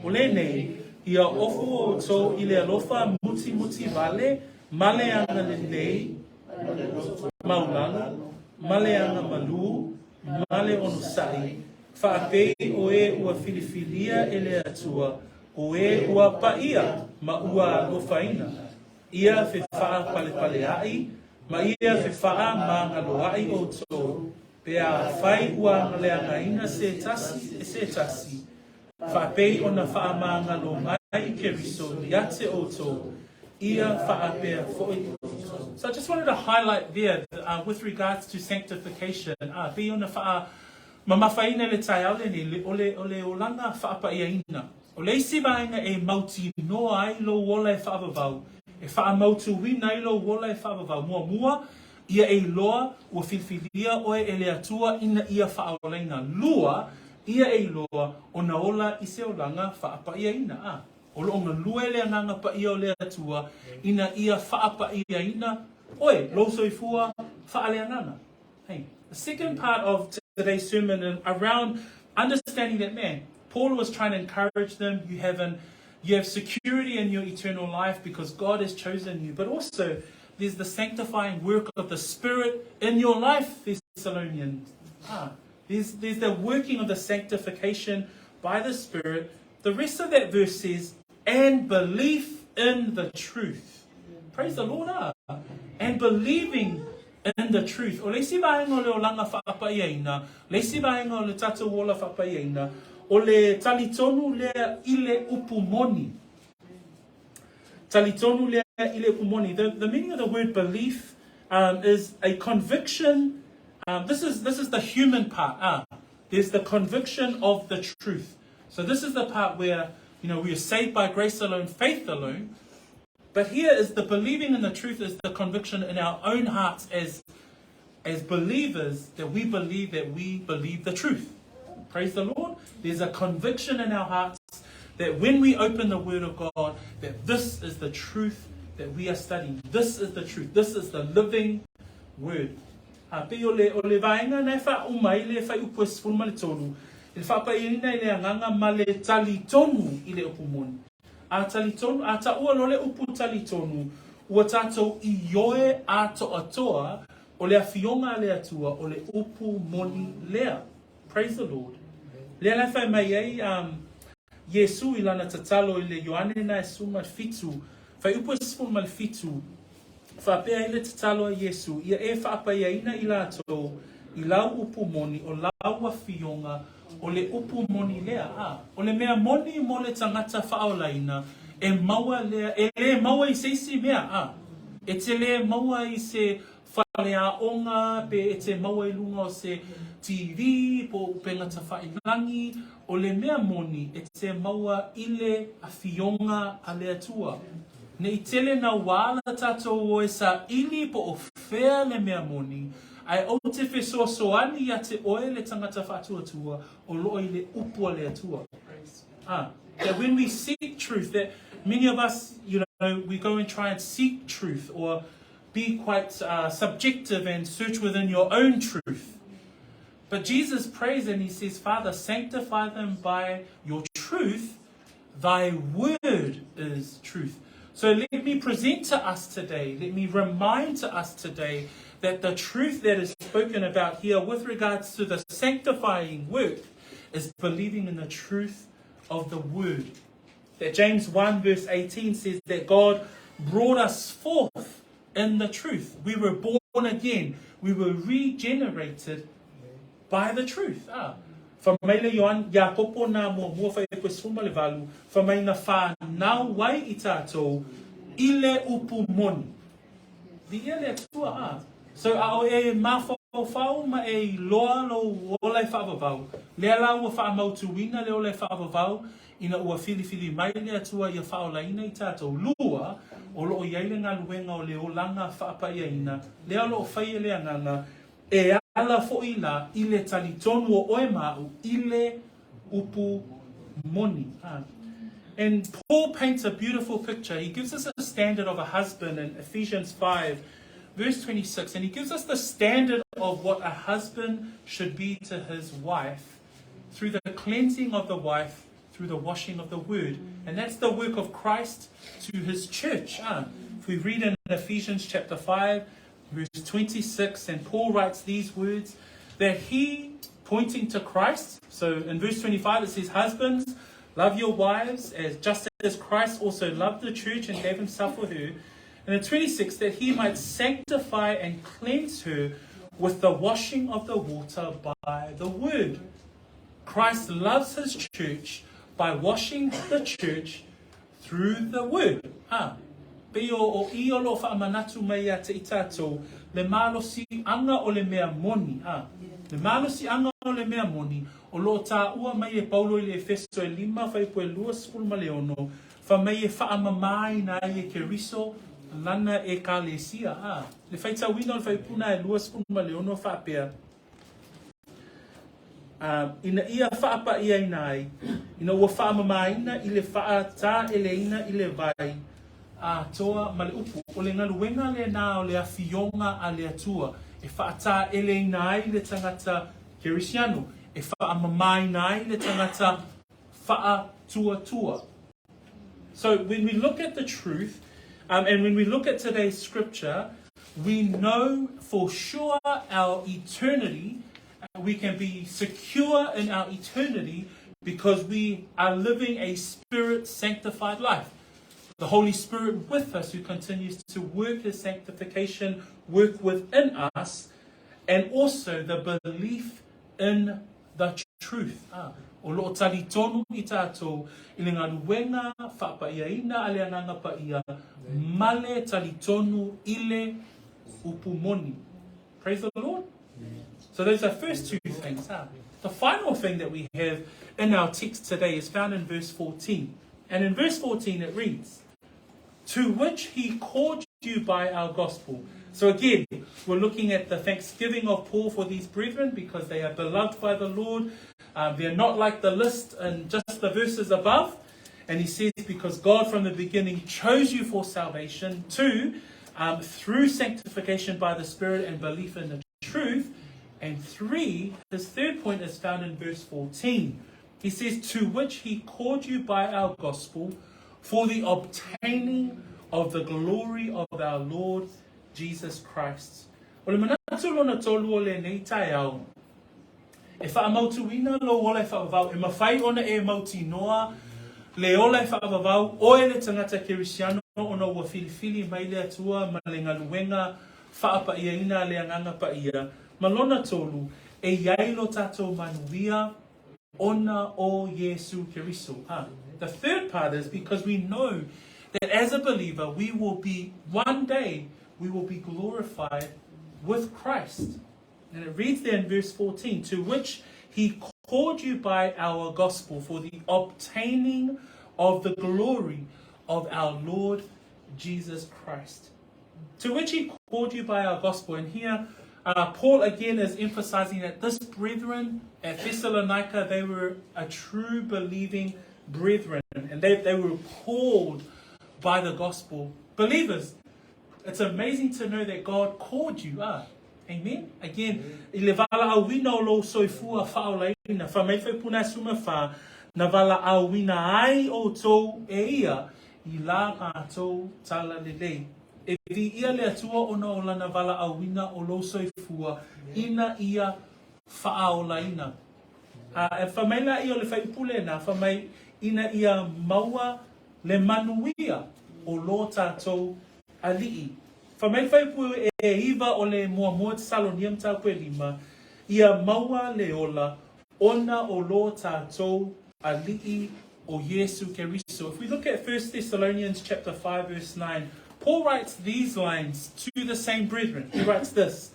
o lenei, ia ofu outou i le alofa mutimuti vale ma le agalelei maulalo, ma le aga malū, ma le onosaʻi, faapei o e ua filifilia e le Atua, o e ua paia ma ua alofaina, ia fefaapalepaaleaʻi, ma ia fefaamagaloaʻi outou, Pe afai ua leagaina se tasi e se tasi, faapei ona faamagalo mai Keriso ia te outou, ia faapea foi outou. So I just wanted to highlight there uh, with regards to sanctification, uh, pei ona faamamafaina le taeao lenei, le, o le, o le olaga faapaiaina. O le isi vaega e mautinoa ai lou ola e faavavau, e faamautuina ai lou ola e faavavau. Muamua, ia e iloa ua filifilia oe e le Atua ina ia faaolaina. Lua, ia e iloa ona ola i se olaga faapaiaina. A, o loo galue le Agaga Paia o le Atua ina ia faapaiaina oe, lou soifua faaleagaga. Hey, the second part of today's sermon around understanding that man, Paul was trying to encourage them. You have an you have security in your eternal life because God has chosen you. But also, there's the sanctifying work of the Spirit in your life, Thessalonians. Ah, there's, there's the working of the sanctification by the Spirit. The rest of that verse says, and belief in the truth. Praise the Lord. Ah. And believing in the truth. O le isi vaega o le olaga faapaiaina, le isi vaega o le tatou ola faapaiaina, o le talitonu lea i le upu moni. Talitonu lea i le upu moni. The, the meaning of the word belief um, is a conviction. Um, this, is, this is the human part. Ah, there's the conviction of the truth. So this is the part where, you know, we are saved by grace alone, faith alone. But here is the believing in the truth is the conviction in our own hearts as, as believers that we believe that we believe the truth. Praise the Lord. There's a conviction in our hearts That when we open the Word of God, that this is the truth that we are studying. This is the truth. This is the living Word. A pei o le, o le vaega na e faauma ai le fuaiupu e 13, i le faapaiaina i le agaga ma le talitonu i le upu moni. A talitonu, a taua loa le upu talitonu, ua tatou ioe atoatoa o le Afioga a le Atua o le upu moni lea. Praise the Lord. Lea la e fai mai ai um, Iesu i lana tatalo i le Ioane na e 17, fuaiupu e 17, faapea ai le tatalo a Iesu, ia e faapaiaina i latou i lau upu moni, o lau afioga, o le upu moni lea. A, o le mea moni mo le tagata faaolaina, e maua lea, e lē maua i se isi mea, a, e te lē maua i se faleaoga, pe e te maua i luga o se TV, po o upega tafailangi, o le mea moni e te maua i le Afioga a le Atua. Ne i tele nauā la tatou o e saili po o fea le mea moni, ae ou te fesoasoani ia te oe le tagata faatuatua o loo i le upu a le Atua. Ah, that when we seek truth, that many of us, you know, we go and try and seek truth or be quite uh, subjective and search within your own truth. But Jesus prays and he says, Father, sanctify them by your truth. Thy word is truth. So let me present to us today, let me remind to us today that the truth that is spoken about here with regards to the sanctifying work is believing in the truth of the word. That James 1 verse 18 says that God brought us forth in the truth. We were born again. We were regenerated by the truth. Ah. Fai mai le Ioane, Iakopo nā muamua fuaiupu e 18, fai mai na whānau ai i tātou i le upu moni. Viia le Atua, ah. So a o e mafaufau ma e iloa lou ola e faavavau, lea la ua faamautuina le ola e faavavau ina ua filifili mai le Atua ia faaolaina i tatou. Lua, o loo i ai le galuega o le olaga faapaiaina, lea o loo fai e le Agaga, e ala foi la i le talitonu o oe ma a'u i le upu moni. Ah. And Paul paints a beautiful picture. He gives us a standard of a husband in Ephesians 5, verse 26. And he gives us the standard of what a husband should be to his wife through the cleansing of the wife through the washing of the word. And that's the work of Christ to his church. Ah, if we read in Ephesians chapter 5, verse 26, and Paul writes these words that he, pointing to Christ, so in verse 25 it says, Husbands, love your wives as just as Christ also loved the church and gave himself for her. And in 26, that he might sanctify and cleanse her with the washing of the water by the word. Christ loves his church by washing the church through the word. Ha. Pei o, o i o lo whaamanatu mai ia te i tātou, le malosiaga o le mea moni. Ha. Le malosiaga o le mea moni, o lo tāua mai e Paulo i le Efeso e lima fuaiupu e 26, fai mai e faamamāina ai e Keriso lana ekalesia. A, le faitauina o le fuaiupu lena e 26 faapea, A, ina ia faapaʻiaina ai, ina ua faamamāina i le faatāʻeleina i le vai atoa ma le upu, o le galuega lenā o le Afioga a le Atua e faatāʻeleina ai le tagata Kerisiano, e faamamāina ai le tagata faatuatua. So when we look at the truth, um, and when we look at today's scripture, we know for sure our eternity. We can be secure in our eternity because we are living a spirit sanctified life. The Holy Spirit with us who continues to work his sanctification work within us, and also the belief in the truth, ā, o lo o talitonu i tātou i le galuega faapaiaina a le Agaga Paia ma le talitonu i le upu moni. Praise the Lord. So those are first two things. Huh? The final thing that we have in our text today is found in verse 14. And in verse 14 it reads, To which he called you by our gospel. So again, we're looking at the thanksgiving of Paul for these brethren because they are beloved by the Lord. Um, they're not like the list in just the verses above. And he says, because God from the beginning chose you for salvation. Two, through sanctification by the Spirit and belief in the truth. And three, his third point is found in verse 14. He says, to which he called you by our gospel for the obtaining of the glory of our Lord Jesus Christ. O le manatu lona tolu o lenei taeao, e faamautuina lou ola e faavavau, e mafai ona e mautinoa le ola e faavavau, oe le tagata kerisiano ona ua filifili mai le Atua ma le galuega faapaiaina a le Agaga Paia, ma lona tolu, e i ai lo tatou manuia ona o Iesu Keriso. Ah, the third part is because we know that as a believer we will be, one day, we will be glorified with Christ. And it reads there in verse 14, to which he called you by our gospel for the obtaining of the glory of our Lord Jesus Christ. To which he called you by our gospel. And here, Paul again is emphasizing that this brethren at Thessalonica, they were a true believing brethren. And they were called by the gospel. Believers, it's amazing to know that God called you. Amen. Again, i le valaauina o lou soifua faaolaina, fai mai Faipuna suma fa, na valaauina ai outou e ia i la matou tala lelei. E viia le Atua ona o lana valaauina o lou soifua ina ia faaolaina. A e fai mai laia o le fuaiupu lena, fai mai ina ia maua le manuia o lo tatou Alii. Fai mai le fuaiupu e iva o le Muamua Tesalonia mataupu e lima, ia maua le ola ona o lo tatou Alii o Iesu Keriso. If we look at 1 Thessalonians chapter 5 verse 9, Paul writes these lines to the same brethren. He writes this,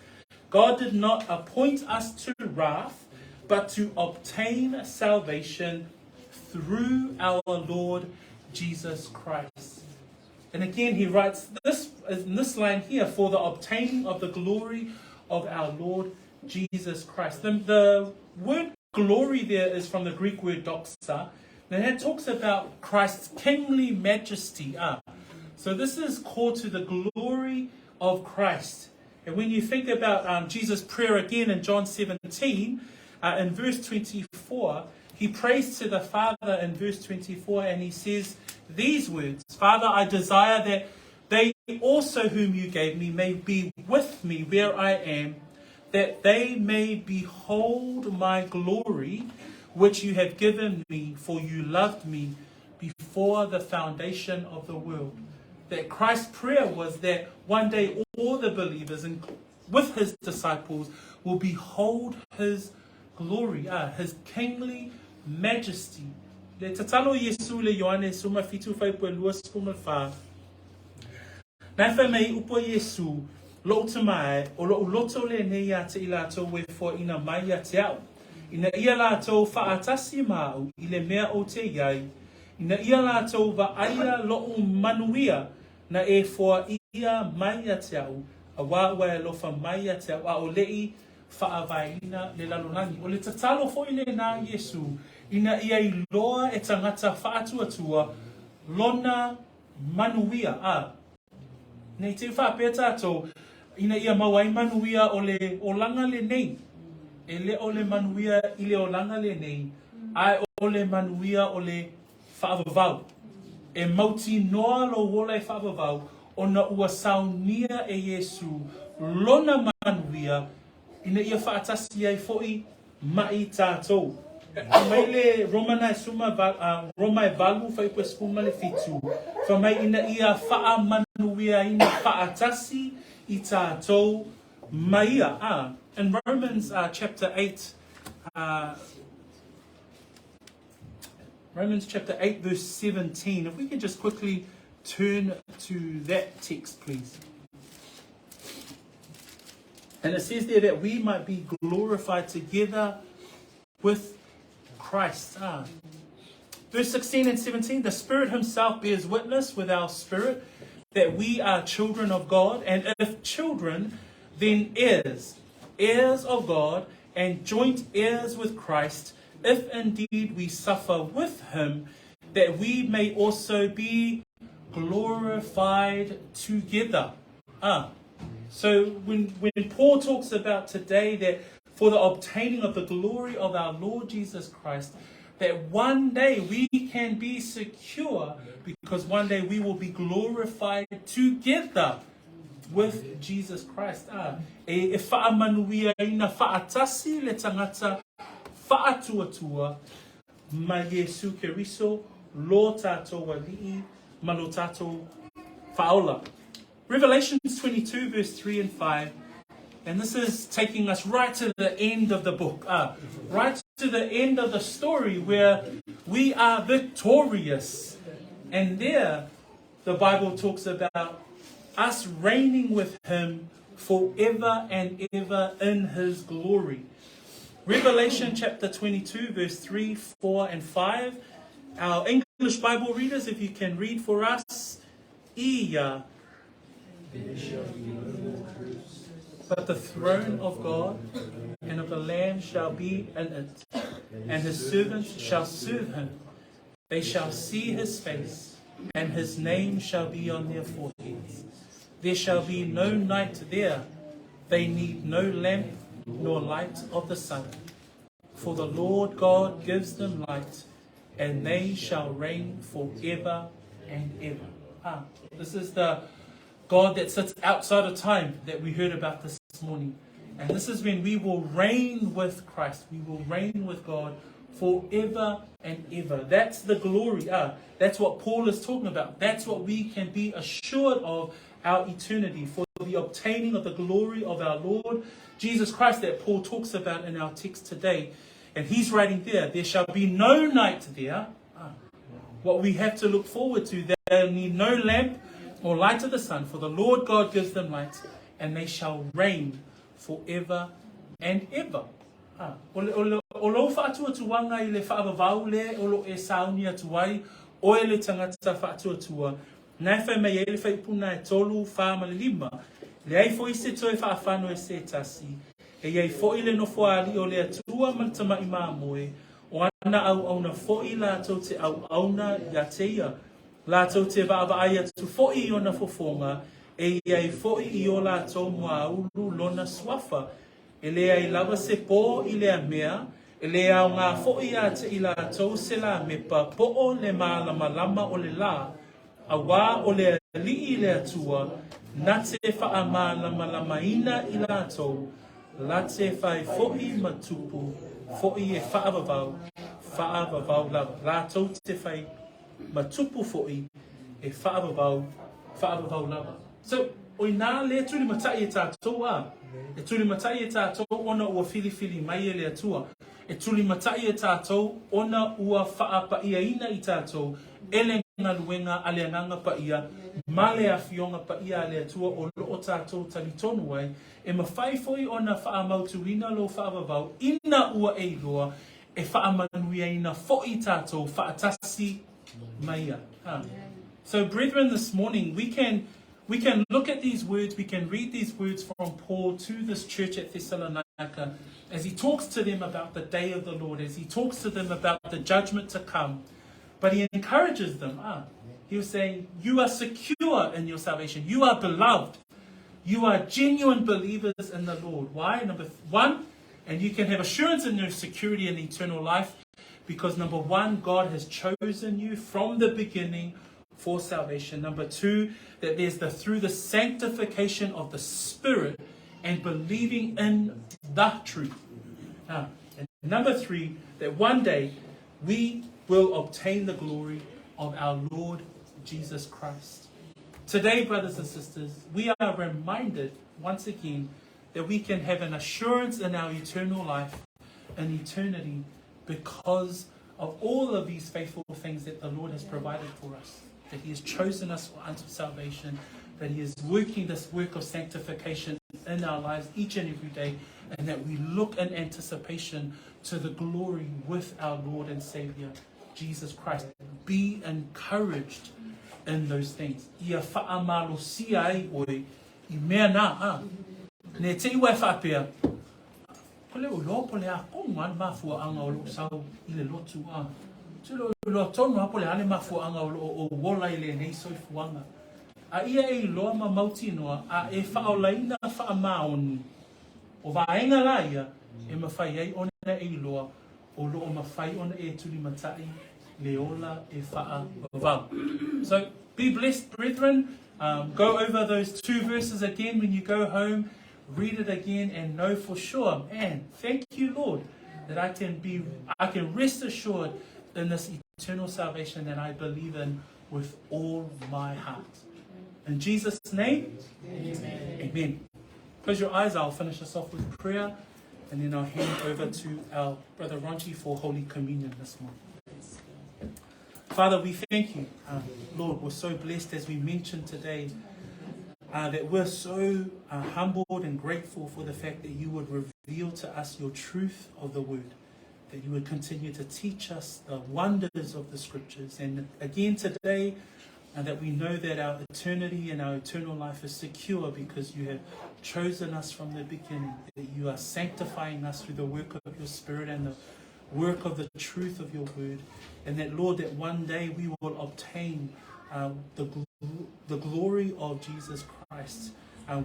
God did not appoint us to wrath, but to obtain salvation through our Lord Jesus Christ. And again, he writes this in this line here, for the obtaining of the glory of our Lord Jesus Christ. The word glory there is from the Greek word doxa, and it talks about Christ's kingly majesty. So this is called to the glory of Christ. And when you think about Jesus' prayer again in John 17, in verse 24, he prays to the Father in verse 24, and he says these words, Father, I desire that they also whom you gave me may be with me where I am, that they may behold my glory, which you have given me, for you loved me before the foundation of the world. That Christ's prayer was that one day all the believers and with his disciples will behold his glory, his kingly majesty. Le tatalo Iesu le Ioane suma fitu fuaiupu e 24. Na e fai mai upu a Iesu, Lo'u tama e, o lo'u loto lenei ia te i latou e foaina mai ia te a'u, ina ia latou faatasi ma a'u i le mea ou te i ai, ina ia latou vaaia lo'u manuia na e foaia mai ia te a'u, auā ua e alofa mai ia te a'u, a o le'i faavaeina le lalolagi. O le tatalo foi lenā Iesu, ina ia iloa e tagata faatuatua lona manuia, a nei te i faapea tatou, ina ia maua ai manuia o le olaga lenei, e le o le manuia i le olaga lenei, ae o le manuia o le faavavau. E mautinoa lou ola e faavavau, ona ua saunia e Iesu lona manuia, ina ia faatasi ai foi ma i tatou. Fai mai le Romana e suma Roma e valu fuaiupu e 17, fai mai ina ia faamanuiaina faatasi i tatou ma ia. In Romans chapter 8, Romans chapter 8 verse 17, if we can just quickly turn to that text, please. And it says there that we might be glorified together with Christ. Verse 16 and 17, the Spirit himself bears witness with our spirit that we are children of God, and if children, then heirs, heirs of God, and joint heirs with Christ, if indeed we suffer with him, that we may also be glorified together. Ah, so when, when Paul talks about today that for the obtaining of the glory of our Lord Jesus Christ, that one day we can be secure because one day we will be glorified together with Jesus Christ. Ah, e, e whaamanuia ina whaatasi le tangata whaatuatua ma Iesu Keriso lo tātou ali'i ma lo tātou whaola. Revelations 22 verse 3 and 5 and this is taking us right to the end of the book, uh, right to the end of the story where we are victorious. And there, the Bible talks about us reigning with him forever and ever in his glory. Revelation chapter 22, verse 3, 4, and 5. Our English Bible readers, if you can read for us, Iya. But the throne of God and of the Lamb shall be in it, and his servants shall serve him. They shall see his face, and his name shall be on their foreheads. There shall be no night there. They need no lamp nor light of the sun. For the Lord God gives them light, and they shall reign forever and ever. Ah, this is the God that sits outside of time that we heard about this morning. And this is when we will reign with Christ. We will reign with God forever and ever. That's the glory. Ah, that's what Paul is talking about. That's what we can be assured of our eternity for the obtaining of the glory of our Lord Jesus Christ that Paul talks about in our text today. And he's writing there, there shall be no night there. Ah, what we have to look forward to, there need no lamp or light of the sun, for the Lord God gives them light, and they shall reign forever and ever. Ah, o, le, o, le, o lou whaatuatuanga i le whaavavau le o lo e sauni atu ai, oe le tangata whaatuatua, Nā e whai mai ai le whaipuna e tolu, whā ma le lima. Leai foʻi se toe faafano e se tasi, e i ai foʻi le nofo a alii o le Atua ma le Tamaʻi Mamoe, o ana auauna foʻi latou te auauna iā te ia. Latou te vaavaai atu foʻi i ona fofoga, e i ai foʻi i o latou muaulu lona suafa. E leai lava se pō i lea mea, e lē aogā foʻi iā te i latou se lamepa poʻo le mālamalama o le lā, auā o le Alii le Atua na te faamālamalamaina i latou, la te fai foʻi ma tupu foʻi e faavavau, faavavau lava. Latou te fai ma tupu foʻi e faavavau, faavavau lava. So, o inā le tulimataʻi e tātou, a, e tulimataʻi e tātou ona ua filifili mai e le Atua. E tulimataʻi e tātou ona ua faapaʻiaina i tātou e le galuega a le Agaga Paia ma le Afioga Paia a le Atua o loo tātou talitonu ai, e mafai foi ona faamautuina lou faavavau ina ua e iloa e faamanuiaina foʻi tātou faatasi ma ia. Ha. So brethren, this morning we can we can look at these words, we can read these words from Paul to this church at Thessalonica as he talks to them about the day of the Lord, as he talks to them about the judgment to come. But he encourages them. Ah, he was saying, You are secure in your salvation. You are beloved. You are genuine believers in the Lord. Why? Number one, and you can have assurance in your security in eternal life because number one, God has chosen you from the beginning for salvation. Number two, that there's the through the sanctification of the Spirit and believing in the truth. Now, and number three, that one day we will obtain the glory of our Lord Jesus Christ. Today, brothers and sisters, we are reminded once again that we can have an assurance in our eternal life in eternity because of all of these faithful things that the Lord has provided for us. That He has chosen us unto salvation, that He is working this work of sanctification in our lives each and every day, and that we look in anticipation to the glory with our Lord and Savior, Jesus Christ. Be encouraged in those things. Ia whaamalosia ai oe i mea nā, a. Ne te iwa e whaapea, ko le uloa po le a konga le mafuaanga o lou sau i le lotu, a. Te lo iloa tonu lava po o le a le mafuaaga o lo o ou ola i lenei soifuaga. A ia e iloa ma mautinoa a e faaolaina faamaoni, o vaega la ia e mafai ai ona e iloa o lo o mafai ona e tulimatai le ola e faavavau. So, be blessed, brethren. Go over those two verses again when you go home. Read it again and know for sure, man, thank you, Lord, that I can be, I can rest assured in this eternal salvation that I believe in with all my heart. In Jesus' name, amen. Amen. Close your eyes, I'll finish us off with prayer, and then I'll hand over to our brother Ronchi for Holy Communion this morning. Father, we thank you. Lord, we're so blessed as we mentioned today that we're so humbled and grateful for the fact that you would reveal to us your truth of the word, that you would continue to teach us the wonders of the scriptures. And again today, that we know that our eternity and our eternal life is secure because you have chosen us from the beginning, that you are sanctifying us through the work of your Spirit and the work of the truth of your word, and that, Lord, that one day we will obtain the glory of Jesus Christ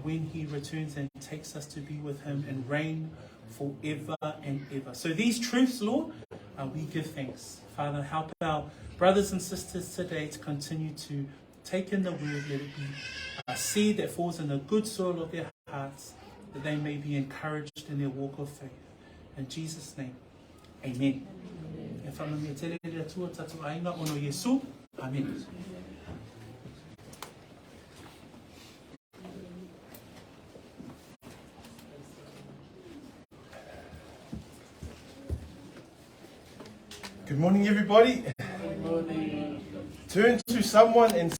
when he returns and takes us to be with him and reign forever and ever. So these truths, Lord, we give thanks. Father, help our brothers and sisters today to continue to take in the word. Let it be a seed that falls in the good soil of their hearts, that they may be encouraged in their walk of faith. In Jesus' name, amen. E whanau tele le Atua tātou aiga ona o Iesu. Amen. Good morning, everybody. Good morning. Turn to someone and